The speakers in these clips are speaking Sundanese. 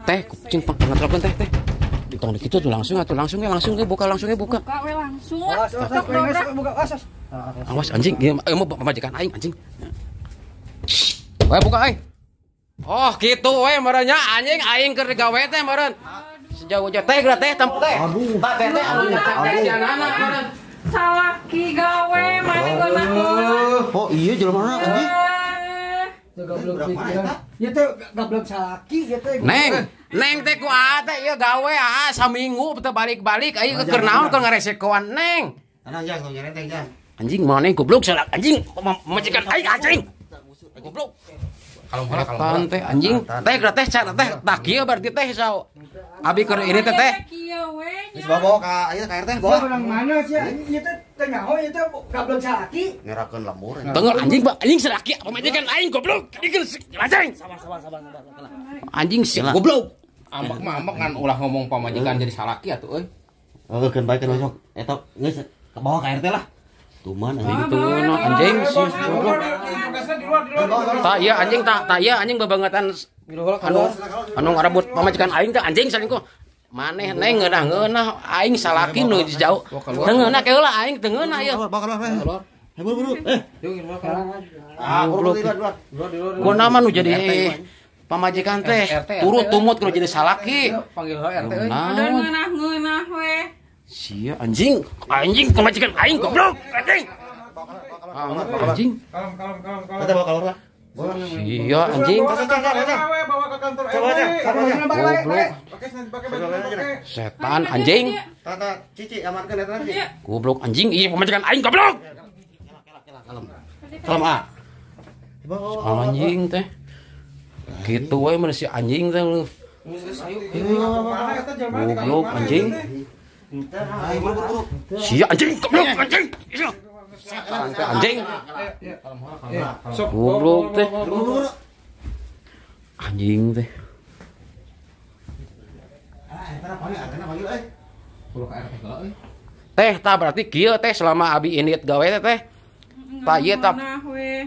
Teh, kucing pangatrokeun teh teh. Tong kitu tuh langsung atuh langsung we langsung we buka langsung we buka. Buka we langsung. Buka awas. Awas anjing, ieu mah pamajikan aing anjing. We buka euy. Oh, kitu we meureun nya anjing aing keur digawe teh meureun. Sejauh aja teh geura teh tempe teh. Aduh. Tah teh teh anu teh sianana meureun. Salaki gawe mane geunah. Oh iya jelema anjing. Goblok pikiran. Ieu teh goblok salaki ieu teh. Neng, neng teh ku aa teh ieu gawe aa saminggu teu balik-balik ieu keur naon keur ngaresekoan neng. Tenang jang, tong nyerenteng jang. Anjing mana goblok salak anjing pamajikan aing anjing. Goblok. Kalem heula kalem. Teh anjing teh geura teh cara teh tah kieu berarti teh sao. Abi keur ini teh teh. Geus bawa ka ieu ka RT bawa. Orang mana sih ieu teh teh nyaho ieu teh goblok salaki. Ngerakeun lembur. Tengel anjing bak anjing salaki pamajikan aing goblok. Anjing. Sabar sabar sabar sabar. Anjing si goblok. Ambek mah ambek ngan ulah ngomong pamajikan jadi salaki atuh euy. Heuh keun bae keun sok eta geus bawa ka RT lah. Tuman anjing teu anjing si goblok. Tak iya anjing tak iya anjing bebangetan anu anu ngarebut pamajikan aing teh anjing salingkuh. Maneh neng ngeunah-ngeunah aing salaki nu jauh. Teu ngeunah ke heula aing teu ngeunah ieu. Keluar. Hei buru. Eh. Ah, buru keluar. Kunaon mah nu jadi pamajikan teh turut tumut kudu jadi salaki. Panggil heula RT euy. Udah ngeunah-ngeunah we. Sia anjing, anjing pamajikan aing goblok, anjing. Anjing. Kalem kalem kalem kalem. Kita bawa keluar lah. Sia anjing. Bawa ke kantor RW. Goblok. Pakai baju pakai. Setan anjing. Tata Cici amankeun eta nanti. Goblok anjing, ieu pamajikan aing goblok. Kalem. Kalem ah. Anjing teh. Gitu we mun si anjing teh lu. Goblok anjing. Sia anjing goblok anjing. Setan teh anjing. Goblok teh. Anjing teh. Teh tah berarti kieu teh selama abi indit gawe teh teh. Tah ieu tah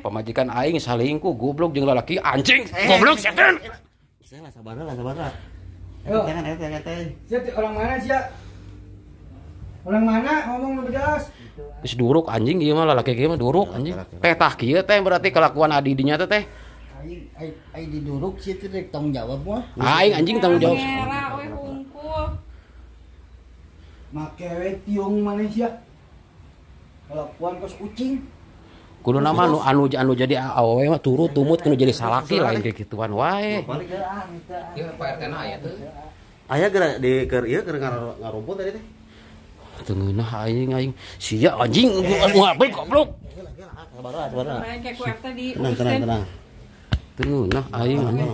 pamajikan aing salingkuh goblok jeung lalaki anjing goblok setan. Salah sabar lah sabar lah. Jangan RT. Sia orang mana sia? Orang mana ngomong lebih jelas. Geus duruk anjing ieu mah lalaki kieu mah duruk anjing. Teh tah kieu teh berarti kelakuan adi dinya teh teh. Aing aing diduruk sih teh rek tanggung jawab mah. Aing anjing tanggung jawab. Ngera we hungkul. Make we tiung maneh sia. Kelakuan kos kucing. Kudu nama anu anu anu jadi awewe mah turut tumut kudu jadi salaki lain kayak gituan wae. Ieu Pak RT na aya teu. Aya geura di keur ieu keur ngarumpul tadi teh. Teu ngeunah aing aing sia anjing ngapain goblok. Sabar sabar. Kayak ku RT di tenang tenang tenang. Teu ngeunah aing anjing.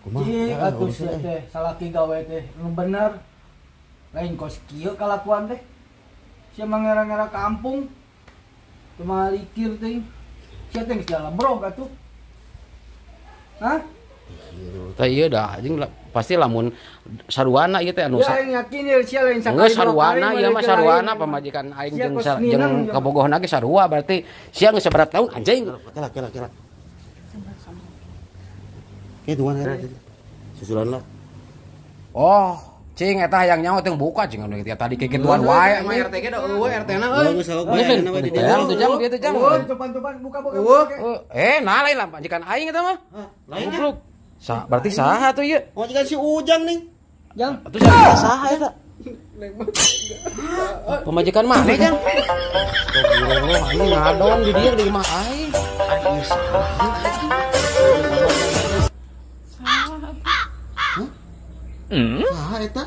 Kumaha atuh sia teh salaki gawe teh nu bener. Lain kos kieu kalakuan teh. Sia mangera-ngera kampung. Cuma likir teh. Sia teh geus jalan brog atuh. Hah? Tah ieu dah anjing pasti lamun saruana ieu teh anu ya aing yakin ieu sia lain sakali. Geus saruana ieu mah saruana pamajikan aing jeung jeung kabogohna ge sarua berarti sia geus sabaraha tahun anjing. Kela kela kela. Kieu tuan susulan lah. Oh, cing eta hayang nyaho teh buka cing anu tadi kikituan wae mah RT ge da eueuh RT na euy. Tuh jang dieu teh jang. Tupan-tupan buka buka. Eh, nah lain lah pamajikan aing eta mah. Lain goblok. Berarti saha tuh ieu? Pamajikan si Ujang nih. Jang. Atuh saha eta? Pamajikan maneh jang? Astagfirullah, anjing ngadon di dieu di imah aing. Aing saha. Saha eta?